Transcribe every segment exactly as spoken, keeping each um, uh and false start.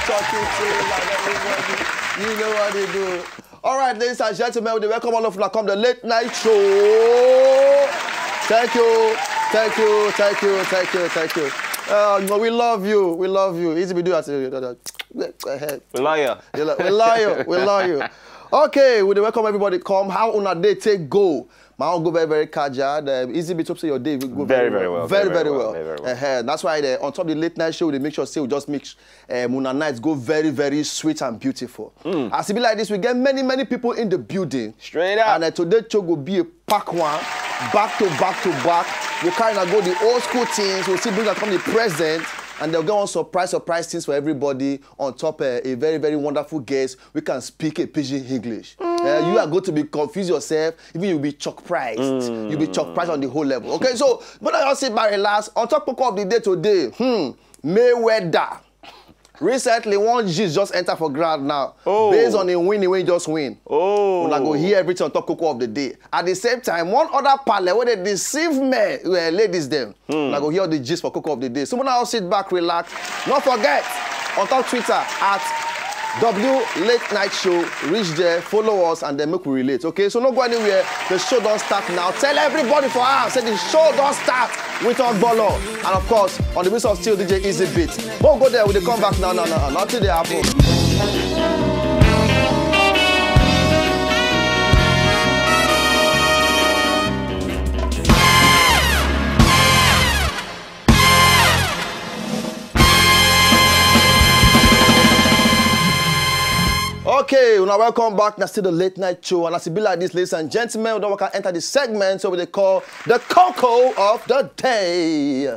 Talking to like everybody. You know what they do. All right, ladies and gentlemen, we welcome all of you come the late night show. Thank you, thank you, thank you, thank you, thank you. Uh, we love you, we love you. Easy we do that. We love you. We love you, we love you. Okay, we welcome everybody. Come, how una day take go? My own go very very kaja. The easy bit up say your day will go very very well, very very well. Very, very well. Uh-huh. That's why the, on top of the late night show, they make sure say we just make uh, Muna nights go very very sweet and beautiful. Mm. As it be like this, we get many many people in the building. Straight up. And uh, today show go be a pack one, back to back to back. We kind of go the old school things. We see bring come the present, and they'll get on surprise surprise things for everybody. On top uh, a very very wonderful guest we can speak a pidgin English. Mm. Uh, you are going to be confused yourself, even you'll be shock priced. Mm. You'll be shock priced on the whole level. Okay, so but I just sit back, relax. On top of the day today, hmm, Mayweather. Recently, one gist just enter for ground now. Oh. Based on a win, he just win. Oh. Una go hear everything on top cocoa of the day. At the same time, one other parlor where they deceive men, uh, ladies them. Hmm. Una go hear the gist for cocoa of the day. So now sit back, relax. Not forget, on top Twitter at W Late Night Show, reach there, follow us, and then make we relate. Okay, so no go anywhere. The show don't start now. Tell everybody for us, say the show don't start with Ogbolo. And of course, on the whistle of steel, D J Easy Beat. We'll go there with the comeback now, now, now. Nothing they happen. Okay, now welcome back. Now still the late night show, and as it be like this, ladies and gentlemen, we don't want to enter the segment, so we they call the cocoa of the day.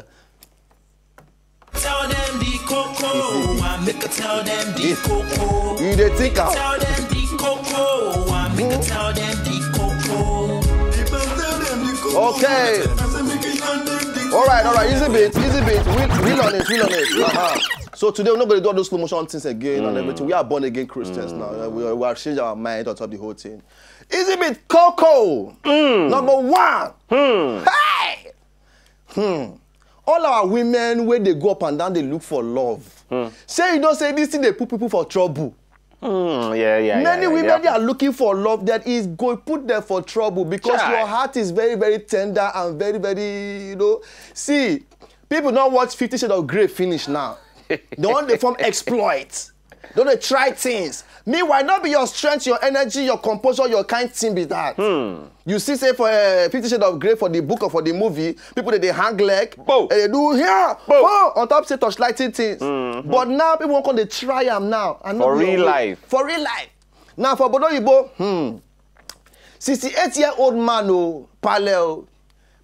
Tell them the cocoa, I make a tell them the cocoa. You dey think am? Tell them the cocoa, I make a tell them the cocoa. Okay. All right, all right, easy bit, easy bit. Wheel, wheel on it, wheel on it. Uh-huh. So today we're not gonna do all those slow motion things again and everything. We are born again Christians now. Uh, We, we have changed our mind on top of the whole thing. Easy bit, cocoa. Number one. Hey. Hmm. All our women where they go up and down, they look for love. Say you don't say this thing they put people for trouble. Mm, yeah, yeah. Many yeah, women yeah. They are looking for love that is going to put them for trouble because Chai. Your heart is very, very tender and very, very, you know. See, people don't watch Fifty Shades of Grey finish now. They want to form exploits. Don't they try things? Meanwhile, not be your strength, your energy, your composure, your kind thing be that. You see, say for uh, Fifty Shades of Grey for the book or for the movie, people they, they hang leg, Bo. eh, they do here, Bo. oh, on top say torchlighting things. But now people want to try them now and not For be real your- life. For real life. Now for Bodo Yibo, hmm, sixty-eight year old man, oh, Paleo,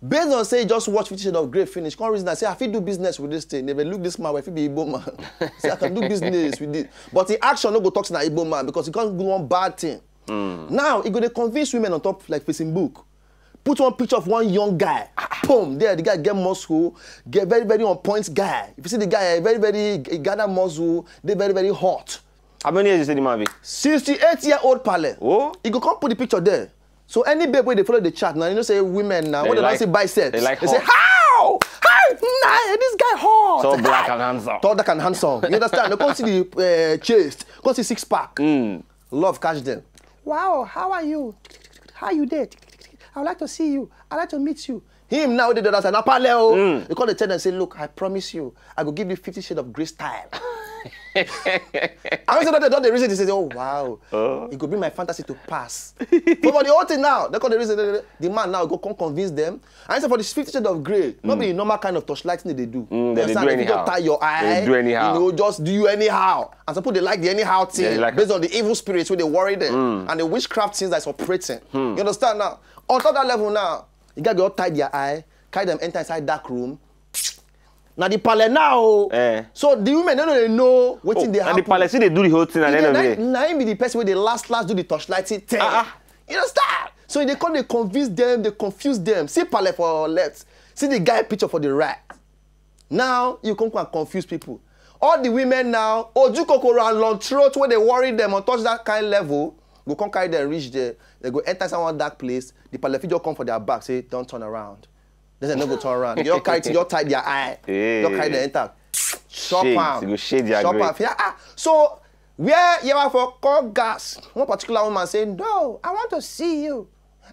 based on say he just watch Fifty Shades of Grey finish, come reason I say I fit do business with this thing. They may look this man, if he be Igbo man, say I can do business with this. But the action no go talk to na Igbo man because he can't do one bad thing. Now he go to convince women on top like Facebook. Put one picture of one young guy. Boom, there the guy get muscle, get very very on point guy. If you see the guy, eh, very very he gather muscle, they very very hot. How many years you say the man be? Sixty-eight year old Pale. Oh. He go come put the picture there. So any babe where they follow the chat now, you know say women now, when they like- don't see bicep, they like they say, hot. "How? Hey, nah, this guy hot." Tall, black, and handsome. Tall, dark, and handsome. You understand? They come see the uh, chest, come see six pack. Mm. Love catch them. "Wow, how are you? How you did? I would like to see you. I'd like to meet you." Him now they do that and Apale. Oh. You call the tell them say, "Look, I promise you, I go give you Fifty Shades of Grey style." I was that they don't they reason they say, "Oh wow, it could be my fantasy to pass." But for the whole thing now, they call the reason the, the man now go come convince them. And so for this Fifty Shades of Grey, not be the normal kind of torchlighting that they do. Mm, they You dey understand? do If you anyhow. Just tie your eye, They do anyhow. You know, just do you anyhow. And some people they like the anyhow thing They like- based on the evil spirits where they worry them and the witchcraft things that's operating. You understand now? On top of that level now, The guy go tie their eye, carry them enter inside dark room. Now the pale now. Oh. Eh. So the women don't really know what oh, they happen. And the pale see they do the whole thing at the end of it. Na him be the person where they last last do the torchlight thing. Uh-uh. You understand? So they come, they confuse them, they confuse them. See pale for left. See the guy picture for the right. Now you come and confuse people. All the women now, oju kokoro and long throat where they worry them on touch that kind level, go come carry them reach there. They go enter someone dark place. The pale fit just come for their back, say, "Don't turn around." They say, "No go turn around." You carry, you tie their eye. Hey. You carry the enter. Chop am. You go shade their Chop am. Yeah, ah. So where you are for call gas? One particular woman say, "No, I want to see you.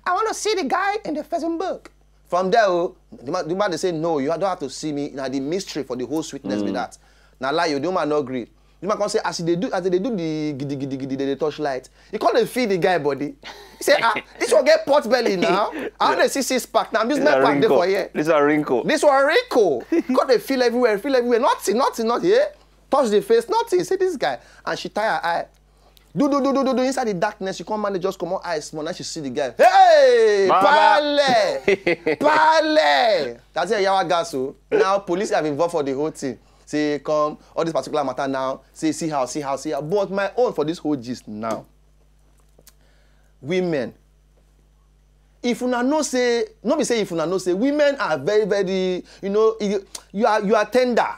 I want to see the guy in the Facebook." From there, oh, the man, the man they say, "No, you don't have to see me." Now the mystery for the whole sweetness mm. be that. Now lie you, the woman no agree. The man come say, as they do, as they do the gidi gidi gidi, they touch light. He come dey feel the guy body. He say, "Ah, this one get pot belly now. I want to see six pack now. I'm using my pack there for here. This one wrinkle. This one wrinkle." Come dey feel everywhere, feel everywhere. Nothing, nothing, not here. Touch the face, nothing. See this guy, and she tie her eye. Do do do do do do inside the darkness. She come manage just come on eyes small. Now she see the guy. Hey, pale, pale. That's a yawa gas. Oh. Now police have involved for the whole thing. Say come all this particular matter now. Say see how, see how, see how. But my own for this whole gist now. Women, if una know say, no be say if una know say women are very very, you know, you, you are you are tender.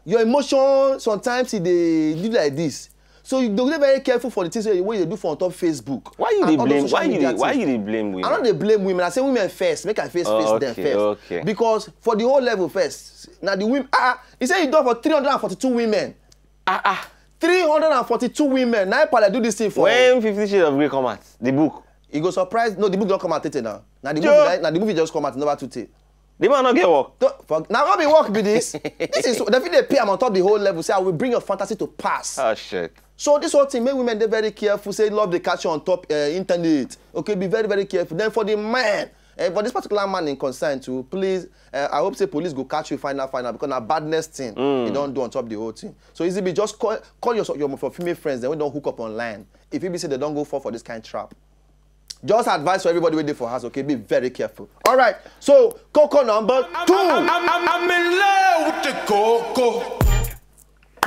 Your emotion sometimes e dey do like this. So you dey very careful for the things wey you dey do for on top Facebook. Why you dey blame? Why you dey why you dey blame women? I no dey blame women. I say women first. Make I face oh, face okay, them first. Okay. Because for the whole level first, na the women. Ah, he say he do for three hundred and forty-two women. Ah ah. Three hundred and forty-two women. Na pale do this thing for. When Fifty Shades of Grey come out, the book. E go surprise. No, the book don come out tete now. Na the movie. Na the movie just come out. Never too tey. The man no get work. Now no be work be this. This is the thing they pay am on top the whole level. Say I will bring your fantasy to pass. Oh shit. So this whole thing make women dey very careful. Say love dey catch you on top uh, internet. Okay, be very very careful. Then for the man, uh, for this particular man in concern too, please, uh, I hope say police go catch you final final because na badness thing mm. You don do on top the whole thing. So easy be just call call your your for female friends then we don hook up online. If you be say they don go fall for this kind trap. Just advice for everybody wey dey for house, okay? Be very careful. All right. So, coco number two. I'm, I'm, I'm, I'm in love with the coco.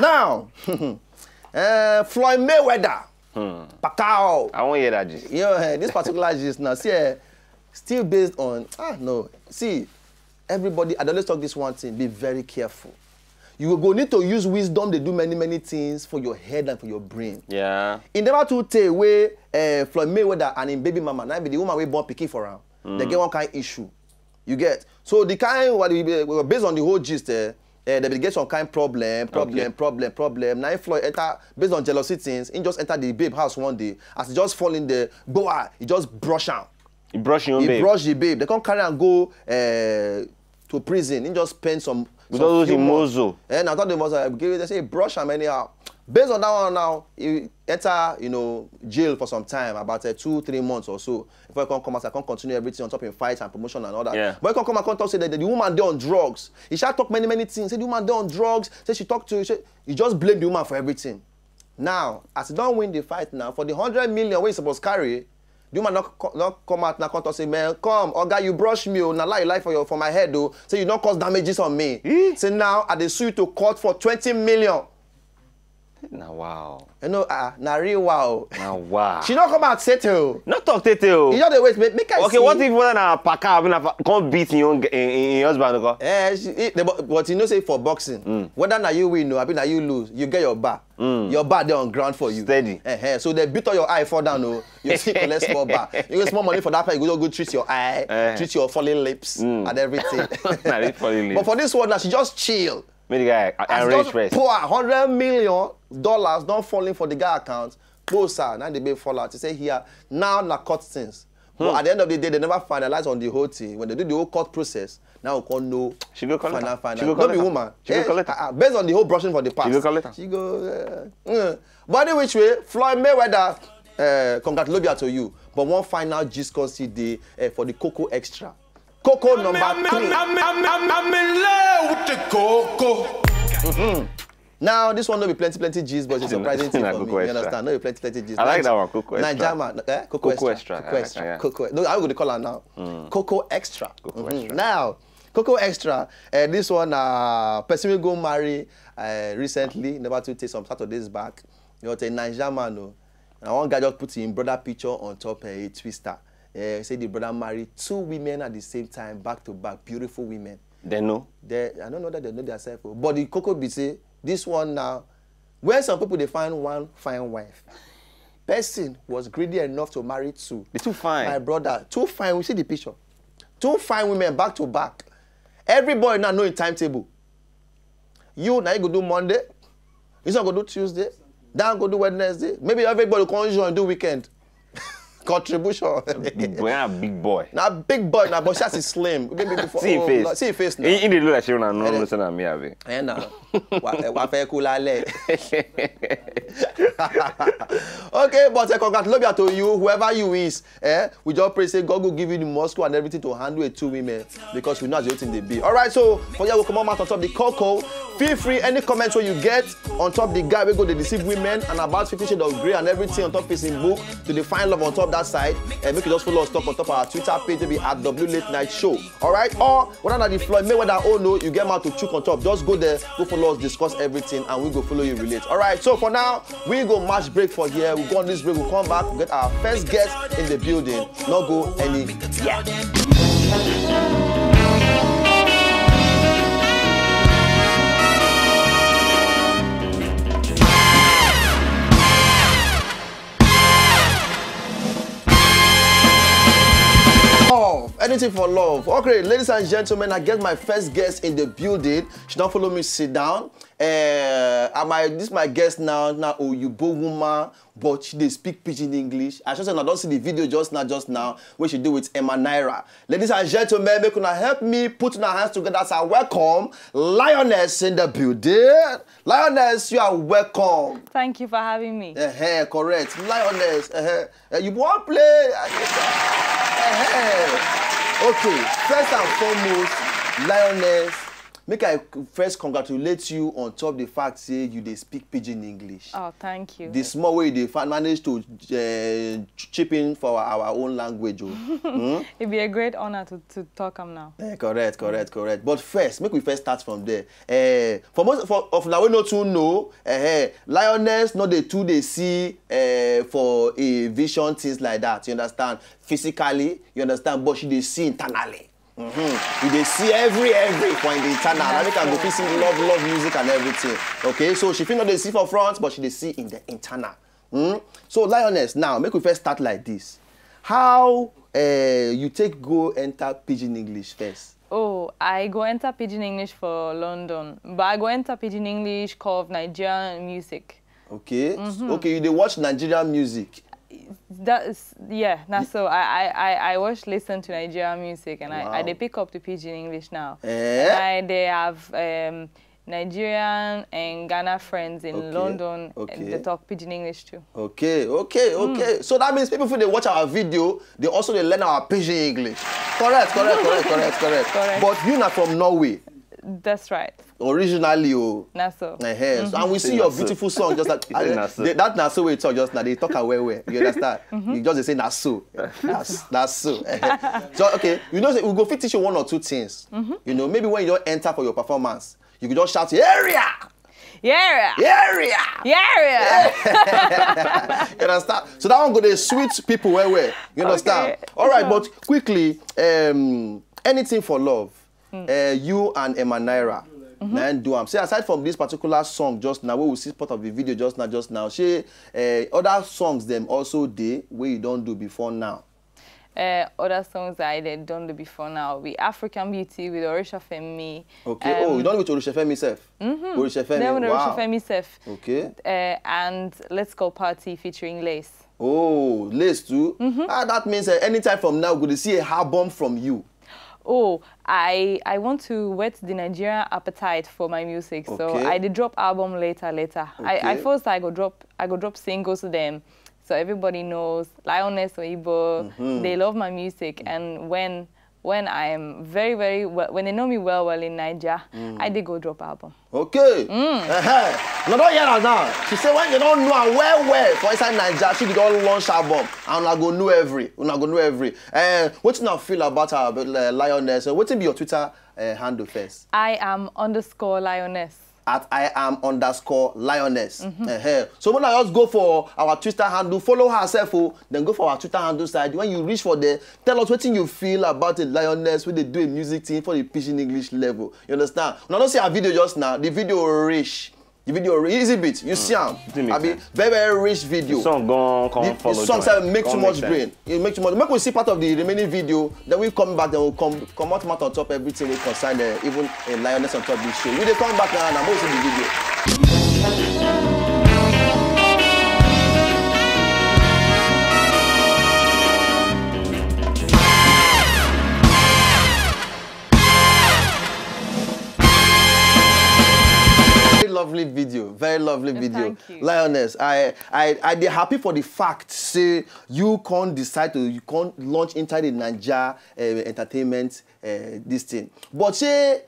Now, uh, Floyd Mayweather. Hmm. Pacquiao. I won't hear that gist. You know, uh, this particular gist now, see, uh, still based on, ah, no. See, everybody, I always talk this one thing, be very careful. You go need to use wisdom to do many, many things for your head and for your brain. Yeah. In never too tey wey uh, Floyd Mayweather and him baby mama, na be the woman wey born pikin for am. Mm. They get one kind issue. You get so the kind what we based on the whole gist. Uh, uh, they get some kind problem, problem, okay. problem, problem. Now Floyd enter based on jealousy things. He just enter the babe house one day. As he just fall in there, go ah, he just brush am. He brush him own he babe. He brush the babe. They can't carry and go. Uh, to prison. He just spend some. With all those emozo. And I thought the most I give it. They say brush him anyhow. Based on that one now, he enter you know jail for some time, about uh, two three months or so. Before he come come out, I can't continue everything on top in fights and promotion and all that. Yeah. But he come come and come talk say that the woman dey on drugs. He shall talk many many things. Say the woman dey on drugs. Say she talk to. Say, he just blame the woman for everything. Now, as he don't win the fight now, for the hundred million where he supposed carry, the woman not, not come out now come talk say, man, come, oga, you brush me, oh, na lie lie for your for my head, oh. Say you don't cause damages on me. Eh? Say now I dey sue you to court for twenty million. Na wow. You know, ah, na real wow. Na wow. She not come out settle. Not talk tete o. You just dey wait, make, make I okay, see. What if whether na paka, I mean, come beat your own, in, in, in husband, okay? Eh, she, it, but, but you know, say for boxing, mm. Whether na you win, no, I mean, na you lose, you get your bar. Mm. Your bar dey on ground for you. Steady. Uh-huh. So they beat on your eye, fall down, oh. You see, collect small bar. You get small money for that, you go go treat your eye, uh-huh. Treat your falling lips mm. And everything. Falling lips. But for this one, now she just chill. Make the guy arrange first. Pour hundred million dollars don't falling for the guy account. Closer, now the babe fall out. He say here now na cut things. Hmm. But at the end of the day, they never finalize on the whole thing. When they do the whole court process, now we can't know. She go collect final, final. She go collect. No be woman. She go collect. Uh, based on the whole brushing for the past. She go collect. She go. Uh, uh. But anyway, which way, Floyd Mayweather uh, congratulate to you. But one final gist come see the uh, for the Coco Extra. Coco number three. I'm, I'm, I'm, I'm in love with the Coco. Mm-hmm. Now, this one no be plenty, plenty gist, but it's a surprising thing Na for me. Coco You Extra. Understand? No be plenty, plenty gist. I like Nice. that one, Coco Extra. Naija man, eh? Coco, Coco Extra. Extra, Coco yeah, Extra. yeah. Coco. No, how we go dey call am now? Coco Extra. Coco Mhm. Extra. Now, Coco Extra. Uh, this one, uh, person we go marry uh, recently, never too take some Saturdays back. You know, a Naija man, no. And one guy just put him brother picture on top uh, a twister. Uh, say the brother married two women at the same time, back to back, beautiful women. They know. They, I don't know that they know themselves, oh. But the coco be say this one now, where some people they find one fine wife, person was greedy enough to marry two. They too fine. My brother, two fine. We see the picture. Two fine women back to back. Everybody now know in timetable. You now you go do Monday. This one go do Tuesday. That one go do Wednesday. Maybe everybody come join do weekend. Contribution. Big boy, na big boy. Na big boy, na but she is slim. Maybe before, See him oh, face. No, see him face now. He, he dey look like say una no know say na me abi. Eh, na. Wa- eh, wa fẹ́ kú lálẹ́. Okay, but uh, congratulations to you, whoever you is. Eh, we just pray say God will give you the muscle and everything to handle it two women because we know as the thing they be. All right, so for you, we come on out on top the coco. Feel free, any comments when you get on top the guy we go to deceive women and about fifty shades of grey and everything on top his in book to define love on top that side. And make you just follow us top on top our Twitter page, maybe at W Late Night Show. All right, or whether na the Floyd Mayweather oh no, you get mouth to chook on top. Just go there, go follow us, discuss everything, and we go follow you relate. All right, so for now, we go match break for here. We go on this break, we come back, we get our first guest in the building. Not go any. Yeah. Love, anything for love. Okay, ladies and gentlemen, I get my first guest in the building. She don't follow me sit down. Uh, am I, this my guest now, now Oyibo woman, but she dey speak pidgin English. I just said I don't see the video just now, just now, where she do with Emma Naira. Ladies and gentlemen, make una help me put una hands together as I welcome Lioness in the building. Lioness, you are welcome. Thank you for having me. Uh-huh, correct. Lioness, uh-huh. Uh, you won't play. Uh-huh. Okay, first and foremost, Lioness, make I first congratulate you on top the fact say you dey speak pidgin English. Oh, thank you. The small way they fa- manage to uh, ch- chip in for our, our own language. Oh. Hmm? It'd be a great honor to, to talk am now. Eh, correct, correct, correct. But first, make we first start from there. Eh, for most for of now we not too know. Eh, eh, Lioness not the two they see eh, for a vision things like that. You understand? Physically, you understand, but she they see internally. Mm-hmm. You they see every every point internal. I think I go fit sing love, love music and everything. Okay, so she feel not they see for front, but she they see in the internal. Hmm? So Lioness, now make we first start like this. How uh, you take go enter pidgin English first? Oh, I go enter Pidgin English for London, but I go enter Pidgin English cause of Nigerian music. Okay. Okay, you dey watch Nigerian music. That's yeah, na so I I I, I watch listen to Nigerian music and I, I Wow. dey pick up the Pidgin English now. Eh? And I they have um, Nigerian and Ghana friends in Okay, London. okay. And they talk Pidgin English too. Okay, okay, okay. So that means people when they watch our video, they also they learn our pidgin English. Correct, correct, correct, correct, correct. Correct. But you not from Norway That's right. originally, oh. Na so. Uh-huh. So, and we see your beautiful song just like Say na so. that na so we talk just now. They talk away way. You understand? You just dey say na so. That's that's so. Uh-huh. So okay, you know say we go fit teach you one or two things. You know, maybe when you don't enter for your performance, you could just shout area, Yeah. area. Yeah. You understand? So that one go dey sweet people well well. You understand? Okay. All right, Sure. But quickly, um, anything for love. Uh, you and Emma Naira. Now do am. Say aside from this particular song just now, where we see part of the video just now, just now. She uh, other songs them also dey where you don't do before now. Uh, other songs that I did don't do before now be African Beauty with Orisha Femi. Okay. Oh, you don't with Orishefemi self. Mm-hmm. Orishefemi. Then with Wow. Orisha Femi self. Okay. Uh, and Let's Go Party featuring Lace. Oh, Lace too. Ah, that means uh, anytime from now, we go to see a album from you. Oh, I I want to whet the Nigerian appetite for my music. So Okay. I did drop album later later. I, I Okay. first I go drop I go drop singles to them. So everybody knows Lioness Oyibo. Mm-hmm. They love my music, and when When I'm very, very well, when they know me well, well in Nigeria, I dey go drop album. Okay. Uh-huh. Now don't hear her now. She say when you don't know her well, well for inside Nigeria, she don't launch album. And I go know every, and I go know every. Uh, what you now feel about her, uh, Lioness? Uh, what be your Twitter uh, handle first? I am underscore Lioness. At I am underscore lioness. Uh-huh. So when I just go for our Twitter handle, follow herself, oh, then go for our Twitter handle side. When you reach for there, tell us what you feel about the lioness when they do a music thing for the pidgin English level. You understand? Now don't see our video just now. The video rich. The video rich. Easy bit. You see am. It make I be sense. Very, very rich video. The song gone, come The, the follow. song join. sef make too Come much sense. Brain. It make too much. Make we see part of the remaining video. Then we come back. Then we'll come come out matter on top everything we concern uh, even a lioness on top this show. We dey come back now and we'll see the video. Very lovely video, very lovely video. Thank you. Lioness, I I I dey happy for the fact say you can't decide to you can't launch inside the Naija uh, entertainment uh, this thing. But say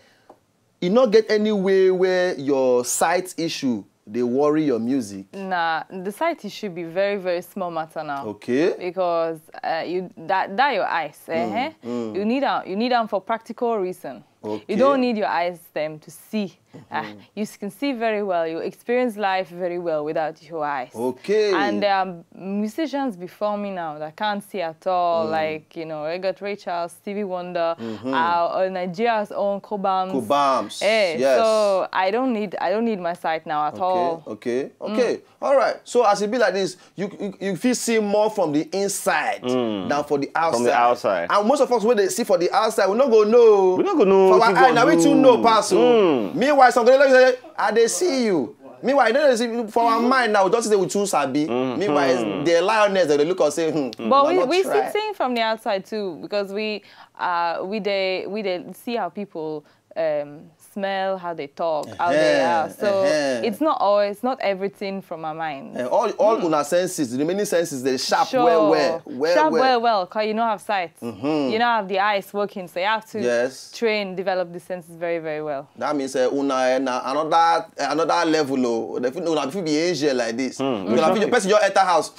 e no get any way where your sight issue dey worry your music. Nah, the sight issue be very, very small matter now. Okay. Because uh, you that that your eyes, eh? You need them. You need them for practical reason. Okay. You don't need your eyes them to see. Ah, you can see very well. You experience life very well without your eyes. Okay. And um, musicians before me now that can't see at all, like you know, I got Ray Charles, Stevie Wonder, uh, uh, Nigeria's own Cobhams. Cobhams. Eh, Yes. So I don't need I don't need my sight now at Okay, all. okay, okay. All right. So as it be like this, you you, you feel see more from the inside than for the outside. the outside. And most of us when they see for the outside, we no go know. We no go know For wetin our eye, God now we do. too know pass. Oh. Meanwhile, some go like say, I dey see you. Meanwhile, you know, see for our mind now, we just say we too sabi. Meanwhile, the lioness they look and say, hmm. But why we not we try? see things from the outside too because we uh we they we they see how people um smell, how they talk, how they are. Uh-huh, So uh-huh. It's not always not everything from our mind. Eh, all all una senses, the remaining senses, they sharp Sure. well well well Sharp well. Well, well, cause you know have sight. You know have the eyes working, so you have to Yes. train, develop the senses very, very well. That means uh, una eh, na another eh, another level. Oh, the fit- una fit be angel like this. Because I love feel the it. person just enter house.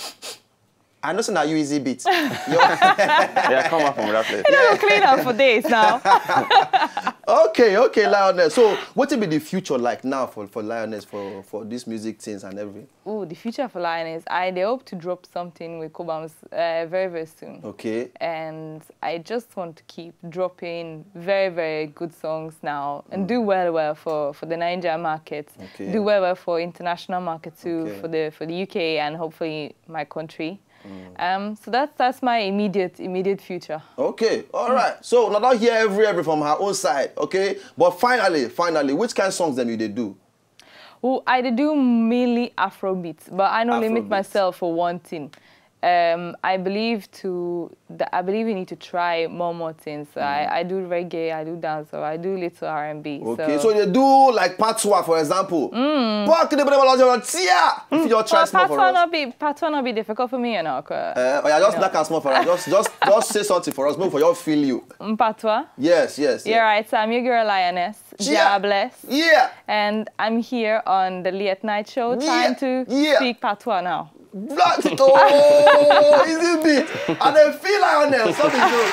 I know say na you easy beat. Your- Yeah, come out from that place. You know, clean up for days now. Okay, okay, Lioness. So, what will be the future like now for, for Lioness for, for these music things and everything? Oh, the future for Lioness. I they hope to drop something with Cobhams uh, very, very soon. Okay. And I just want to keep dropping very, very good songs now and do well, well for, for the Niger market. Okay. Do well, well for international market too, Okay. for the for the U K and hopefully my country. Um, so that's that's my immediate immediate future. Okay, all right. So now don't hear every every from her own side, okay? But finally, finally, which kind of songs them you they do? Well, I dey do mainly Afrobeats, but I don't limit Afrobeats. Myself for one thing. Um, I believe to the, I believe you need to try more more things. So I, I do reggae, I do dancehall, I do little R and B. Okay, so, they do like Patois, for example. Fuck the brother, tia. If you just try Uh, small for Patois us. Not be Patois not be difficult for me, you know. 'Cause, Uh, oh yeah, just you know. Knock and small for us. Just, just, just say something for us. Make for your feel you. Mm, Patois. Yes, yes. Yeah, right. So I'm your girl Lioness. Yeah. God bless. Yeah. And I'm here on the Late Night Show Yeah. trying to Yeah. speak Patois now. Black, oh, easy beat. And then feel like on them. Something good.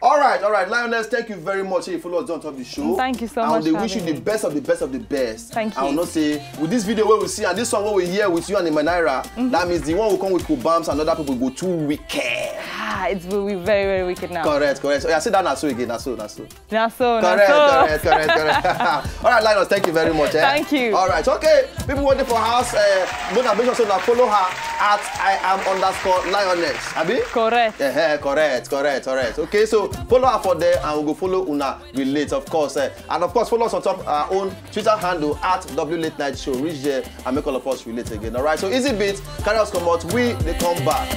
All right, all right, Lioness. Thank you very much. Hey, follow us on top of the show. Thank you so and much they for wish you having the me. Best of the best of the best. Thank I will you. Not say with this video where we see and this song where we hear with you and Imanira, that means the one who come with Kubams and other people go too wicked. Ah, it will be very, very wicked now. Correct, correct. So, yeah, say that now so again, now so, now so. Now so, now Correct, so. correct, correct, correct. All right, Lioness, thank you very much. Eh? Thank you. All right, okay. People waiting for house. Uh, Mona, make sure so now follow her at I am underscore lioness. Abi? Correct. Yeah, correct, correct, correct. Okay, so follow her for there and we'll go follow Una Relate, of course. Eh. And of course, follow us on top our own Twitter handle at W Late Night Show. Reach there and make all of us relate again. All right, so easy beat, carry us come out. We they come back.